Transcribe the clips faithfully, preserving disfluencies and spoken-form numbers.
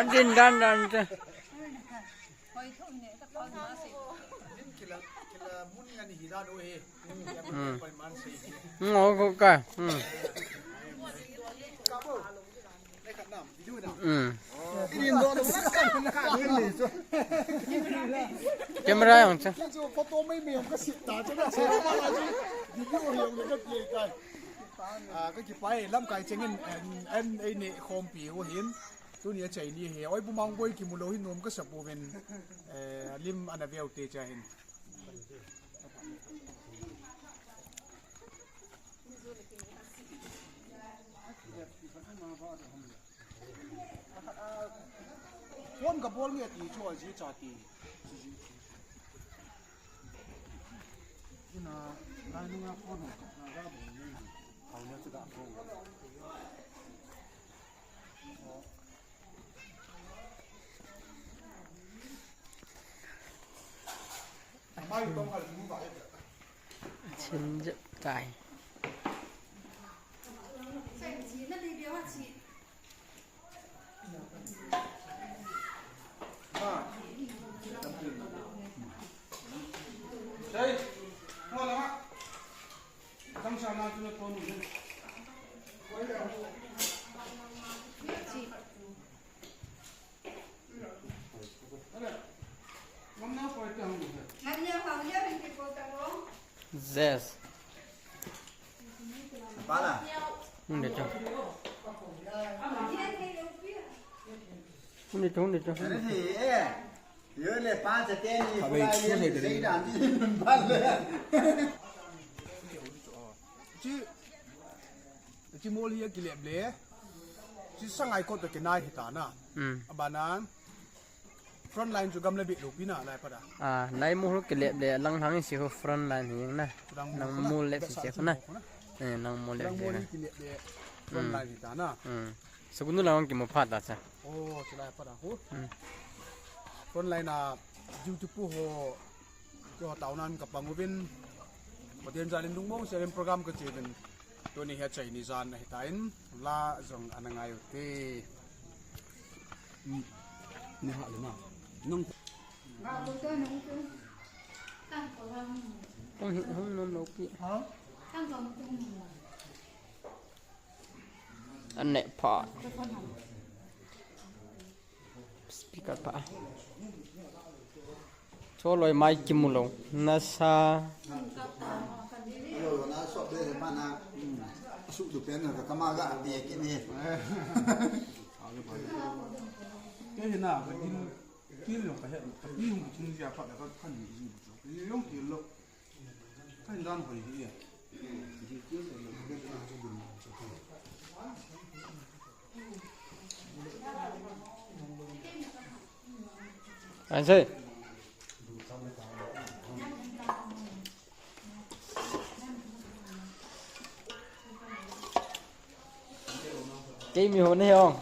Nadin dan dan te. Hmm. Hmm, okay, okay. Hmm. Hmm. Camera jong chu. Video hi jong ka pi kai. Ah, ka kipai lamkai chengin, em, em, ei ne khompi u hin. Tuni a chai ni hi. Oi, bu mang boi kimu lou hin nom ka sa pu vin. Eh, lim ana veu te cha hin. Phone ka bol nge ti chu a ji cha ti. Ina, lai nunga phone ka na ga bol ni. Hau ne chu da phone. Chin jep tai. Yes. Pala. Hung de cho. Hung de cho, hung de cho. Are ni, eh. Yo le pa cha te ni, pula ye ni, sei dan ni, pala. Chi, chi mol hi a kilep le. Chi sangai kot to kinai hi ta na. Hmm. Abana. Front line chu gam le bit lou pi na lai pa da. Ah, lai mol kilep le lang hang si ho front line hi na. Lang mol le si se na. Eh, lang mol le. Lang mol kilep le front line hi ta na. Hmm. Sugnu lang kimu phat ta cha. Oh, chu lai pa da ho. Hmm. Front line a duty pu ho. Kio taunan ka pang uvin. Pathen jalin lungmong siarin program ka chevin. Tuni hi a chai ni jan ahi tain. La jong ana ngai u te. Hmm. Ni ha le na. Nung. Hung hi, hung nom lou pi. Ha? An ne pha. Speaker pa. Choloi mai kimu lou. Nasa. Yo, yo, na so be he pa na. Hmm. Su du pen na ka ma ga ti ki ni. Ke na ka din. Ki lo ka he. Ka pi hung chung ja pa da ka kan ni ji. Ki yong ki lo. Anh say. Cái mi hồn này không?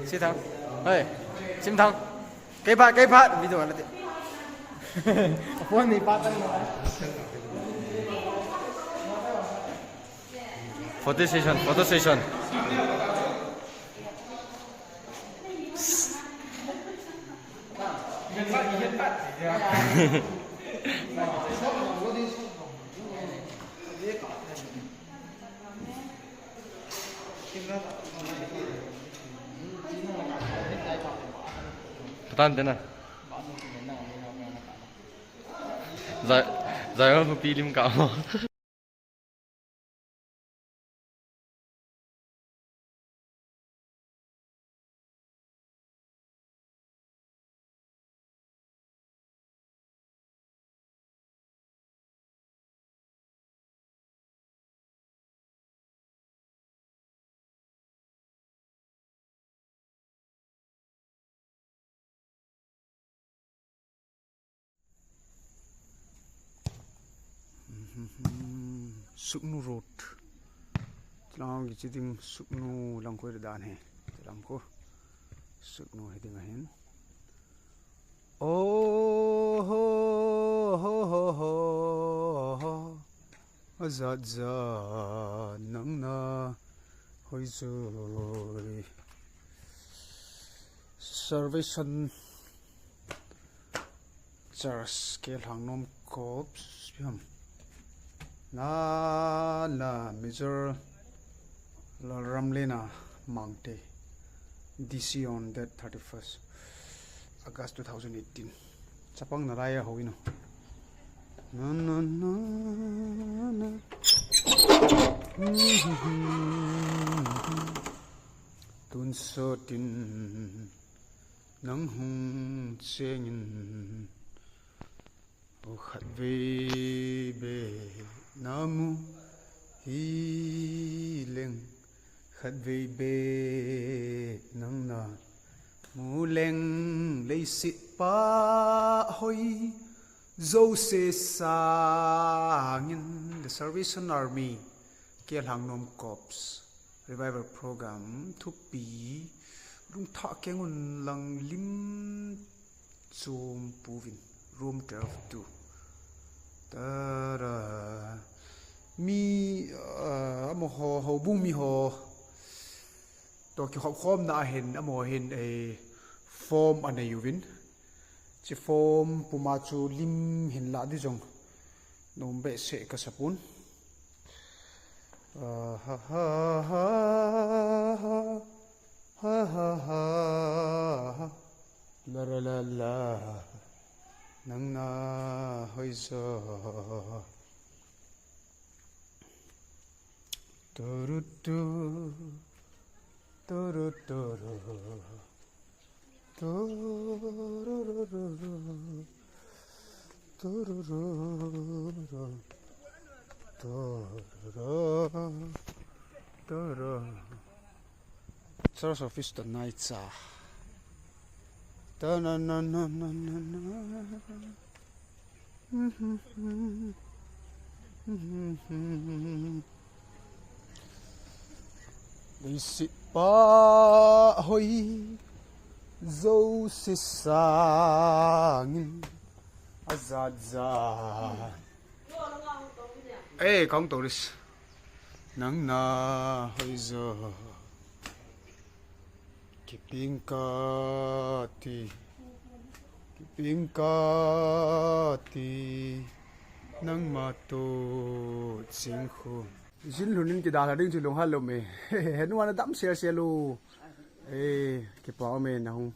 Sithang. Hey. Simthang. Kei phat, kei phat. Video na ti. Phone ni phat tang. Photo session, photo session. Patan tena. Zai, zai ma pi lim ka mo. Sugnu Road. Tilang kichi ding Sugnu lang koi dan he. Tilang ko Sugnu he ding ahin. Oh, ho, ho, ho, ho. Ajat jat nang na hoi joi. Salvation Church, Kelhangnom Corps, piam. Na, na, Major Lalramlena Mangte, D C on that thirty-first August two thousand eighteen. Chapang na lai a ho ino. Na, na, na, na. Tun sotin nang hung chengin, o khatvei be na mu hileng, khatvei be nang na mu leng, leiset pa hoi jouse sangin. The Salvation Army, Kelhangnom Corps Revival Program thupi. Lungthah kengun lang lim chom puvin, Rome twelve two. Tara. Mi, ah, amaho, houbung mi ho toh kikhop khomna ahin, amaho hin ei form anei uvin. Chi form puma chu lim hin lah di jong nom behseh kasa pon. Ah, ha, ha, ha, ha. Ha, ha, ha, ha. La, la, la, la. Nang na hoi joi. Turu tu. Turu, turu. Turu, ru, ru. Turu, ru, ru. Turu, ru, ru. Church office to nai cha. Ta na na na na na na. Leiset pa hoi jouse sangin ajat jat. Eh, kong tourist. Nang na hoi jo. Kiping kati, kiping kati, nangma toh chingkhum. Jin lhun in kidalha ding chu lunghang lou me. Henu ana dam sel sel u. Eh, kipa me nahung.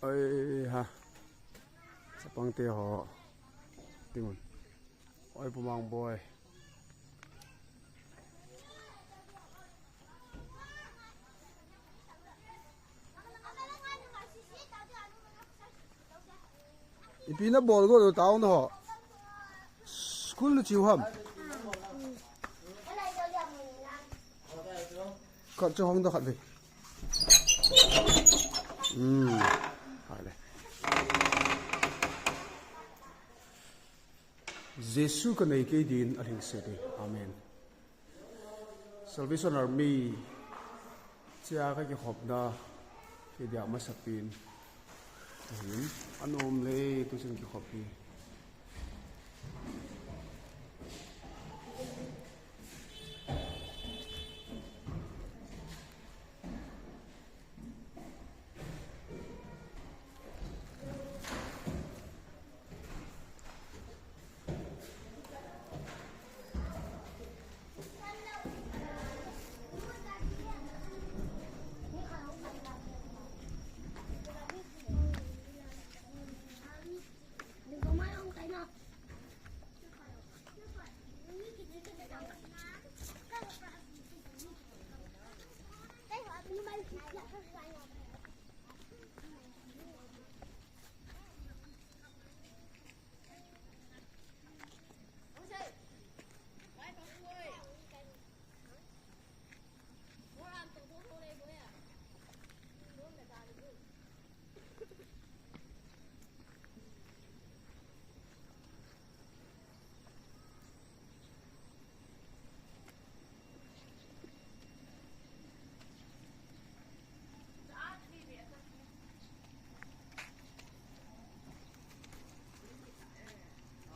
Oi ha. Chapang te ho. Tingun. Oi, Pu Mangboi. Ipi nabol go lo tao na ho. School na chiu ham. Khat chu hong da khat ve. Hmm. Hai le. Jesu ka nei kei din a lhingset e. Amen. Salvation Army chia ka kikhopna kei dia masapen. Ahin, anom le tuchin kikhop hi.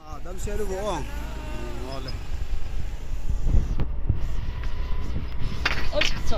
Ah, dam sia lu bo ong. Ole. Oi, cha.